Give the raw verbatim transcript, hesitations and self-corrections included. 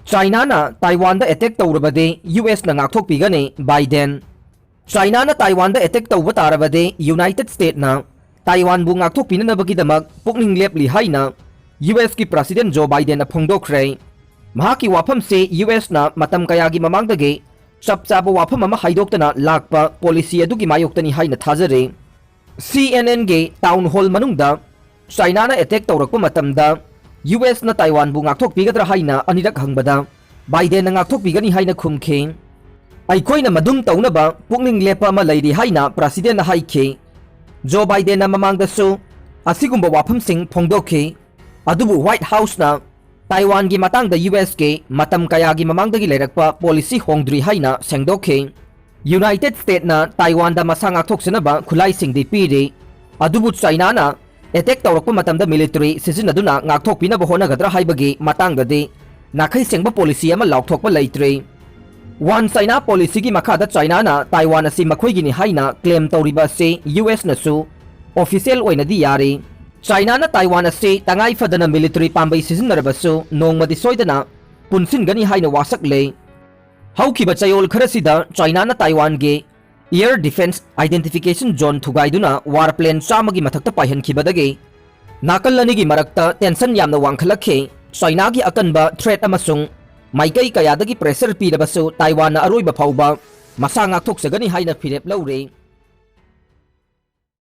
ꯆꯥꯏꯅꯥꯅ ꯇꯥꯏꯋꯥꯟꯗ attack ꯇꯧꯔꯕꯗꯤ U ꯑꯦꯁꯅ ꯉꯥꯛꯊꯣꯛꯄꯤꯒꯅꯤ, Biden. ꯆꯥꯏꯅꯥꯅ ꯇꯥꯏꯋꯥꯟꯗ attack ꯇꯧꯕ ꯇꯥꯔꯕꯗꯤ ꯌꯨꯅꯥꯏꯇꯦꯗ ꯁ꯭ꯇꯦꯠꯅ ꯇꯥꯏꯋꯥꯟꯕꯨ ꯉꯥꯛꯊꯣꯛꯄꯤꯅꯅꯕꯒꯤꯗꯃꯛ ꯄꯨꯛꯅꯤꯡ ꯂꯦꯞꯂꯤ ꯍꯥꯏꯅ ꯌꯨ ꯑꯦꯁꯀꯤ ꯄ꯭ꯔꯁꯤꯗꯦꯟ ꯖꯣ ꯕꯥꯏꯗꯦꯟꯅ ꯐꯣꯡꯗꯣꯛꯈ꯭ꯔꯦ꯫ ꯃꯍꯥꯛꯀꯤ ꯋꯥꯐꯝꯁꯤ ꯌꯨ ꯑꯦꯁꯅ ꯃꯇꯝ ꯀꯌꯥꯒꯤ ꯃꯃꯥꯡꯗꯒꯤ ꯆꯞ ꯆꯥꯕ ꯋꯥꯐꯝ ꯑꯃ ꯍꯥꯏꯗꯣꯛꯇꯅ ꯂꯥꯛꯄ ꯄꯣꯂꯤꯁꯤ ꯑꯗꯨꯒꯤ ꯃꯥꯌꯣꯛꯇꯅꯤ ꯍꯥꯏꯅ ꯊꯥꯖꯔꯤ꯫ ꯁꯤ ꯑꯦꯟ ꯑꯦꯟꯒꯤ ꯇꯥꯎꯟ ꯍꯣꯜ ꯃꯅꯨꯡꯗ ꯆꯥꯏꯅꯥꯅ ꯑꯦꯇꯦꯛ ꯇꯧꯔꯛꯄ ꯃꯇꯝꯗ ꯌꯨ ꯑꯦꯁꯅ ꯇꯥꯏꯋꯥꯟꯕꯨ ꯉꯥꯛꯊꯣꯛꯄꯤꯒꯗ꯭ꯔꯥ ꯍꯥꯏꯅ ꯑꯅꯤꯔꯛ ꯍꯪꯕꯗ ꯕꯥꯏꯗꯦꯟꯅ ꯉꯥꯛꯊꯣꯛꯄꯤꯒꯅꯤ ꯍꯥꯏꯅ ꯈꯨꯝꯈꯤ꯫ "ꯑꯩꯈꯣꯏꯅ ꯃꯗꯨꯝ ꯇꯧꯅꯕ ꯄꯨꯛꯅꯤꯡ ꯂꯦꯞꯄ ꯑꯃ ꯂꯩꯔꯤ" ꯍꯥꯏꯅ ꯄ꯭ꯔꯁꯤꯗꯦꯟꯅ ꯍꯥꯏꯈꯤ꯫ ꯖꯣ ꯕꯥꯏꯗꯦꯟꯅ ꯃꯃꯥꯡꯗꯁꯨ ꯑꯁꯤꯒꯨꯝꯕ ꯋꯥꯐꯝꯁꯤꯡ ꯐꯣꯡꯗꯣꯛꯈꯤ꯫ ꯑꯗꯨꯕꯨ ꯋꯥꯏꯠ ꯍꯥꯎꯁꯅ ꯇꯥꯏꯋꯥꯟꯒꯤ ꯃꯇꯥꯡꯗ ꯌꯨ ꯑꯦꯁꯀꯤ ꯃꯇꯝ ꯀꯌꯥꯒꯤ ꯃꯃꯥꯡꯗꯒꯤ ꯂꯩꯔꯛꯄ ꯄꯣꯂꯤꯁꯤ ꯍꯣꯡꯗ꯭ꯔꯤ ꯍꯥꯏꯅ ꯁꯦꯡꯗꯣꯛꯈꯤ꯫ ꯌꯨꯅꯥꯏꯇꯦꯗ ꯁ꯭ꯇꯦꯠꯅ ꯇꯥꯏꯋꯥꯟꯗ ꯃꯁꯥ ꯉꯥꯛꯊꯣꯛꯆꯅꯕ ꯈꯨꯠꯂꯥꯏꯁꯤꯡꯗꯤ ꯄꯤꯔꯤ, ꯑꯗꯨꯕꯨ ꯆꯥꯏꯅꯥꯅ ꯑꯦꯇꯦꯛ ꯇꯧꯔꯛꯄ ꯃꯇꯝꯗ ꯃꯤꯂꯤꯇꯔꯤ ꯁꯤꯖꯤꯟꯅꯗꯨꯅ ꯉꯥꯛꯊꯣꯛꯄꯤꯅꯕ ꯍꯣꯠꯅꯒꯗ꯭ꯔꯥ ꯍꯥꯏꯕꯒꯤ ꯃꯇꯥꯡꯗꯗꯤ ꯅꯥꯈꯩ ꯁꯦꯡꯕ ꯄꯣꯂꯤꯁꯤ ꯑꯃ ꯂꯥꯎꯊꯣꯛꯄ ꯂꯩꯇ꯭ꯔꯤ꯫ ꯋꯥꯟ ꯆꯥꯏꯅꯥ ꯄꯣꯂꯤꯁꯤꯒꯤ ꯃꯈꯥꯗ ꯆꯥꯏꯅꯥꯅ ꯇꯥꯏꯋꯥꯟ ꯑꯁꯤ ꯃꯈꯣꯏꯒꯤꯅꯤ ꯍꯥꯏꯅ ꯀ꯭ꯂꯦꯝ ꯇꯧꯔꯤꯕ ꯑꯁꯤ ꯌꯨ ꯑꯦꯁꯅꯁꯨ ꯑꯣꯐꯤꯁꯤꯌꯦꯜ ꯑꯣꯏꯅꯗꯤ ꯌꯥꯔꯤ꯫ ꯆꯥꯏꯅꯥꯅ ꯇꯥꯏꯋꯥꯟ ꯑꯁꯤ ꯇꯉꯥꯏ ꯐꯗꯅ ꯃꯤꯂꯤꯇꯔꯤ ꯄꯥꯝꯕꯩ ꯁꯤꯖꯤꯟꯅꯔꯕꯁꯨ ꯅꯣꯡꯃꯗꯤ ꯁꯣꯏꯗꯅ ꯄꯨꯟꯁꯤꯟꯒꯅꯤ ꯍꯥꯏꯅ ꯋꯥꯁꯛꯂꯦ꯫ ꯍꯧꯈꯤꯕ ꯆꯌꯣꯜ ꯈꯔꯁꯤꯗ ꯆꯥꯏꯅꯥꯅ ꯇꯥꯏꯋꯥꯟꯒꯤ ꯏꯌꯔ ꯗꯤꯐꯦꯟꯁ ꯑꯥꯏꯗꯦꯟꯇꯤꯐꯤꯀꯦꯁꯟ ꯖꯣꯟ ꯊꯨꯒꯥꯏꯗꯨꯅ ꯋꯥꯔ ꯄ꯭ꯂꯦꯟ ꯆꯥꯝꯃꯒꯤ ꯃꯊꯛꯇ ꯄꯥꯏꯍꯟꯈꯤꯕꯗꯒꯤ ꯅꯥꯀꯜ ꯑꯅꯤꯒꯤ ꯃꯔꯛꯇ ꯇꯦꯟꯁꯟ ꯌꯥꯝꯅ ꯋꯥꯡꯈꯠꯂꯛꯈꯤ꯫ ꯆꯥꯏꯅꯥꯒꯤ ꯑꯀꯟꯕ ꯊ꯭ꯔꯦꯠ ꯑꯃꯁꯨꯡ ꯃꯥꯏꯀꯩ ꯀꯌꯥꯗꯒꯤ ꯄ꯭ꯔꯦꯁꯔ ꯄꯤꯔꯕꯁꯨ ꯇꯥꯏꯋꯥꯟꯅ ꯑꯔꯣꯏꯕ ꯐꯥꯎꯕ ꯃꯁꯥ ꯉꯥꯛꯊꯣꯛꯆꯒꯅꯤ ꯍꯥꯏꯅ ꯐꯤꯔꯦꯞ ꯂꯧꯔꯤ꯫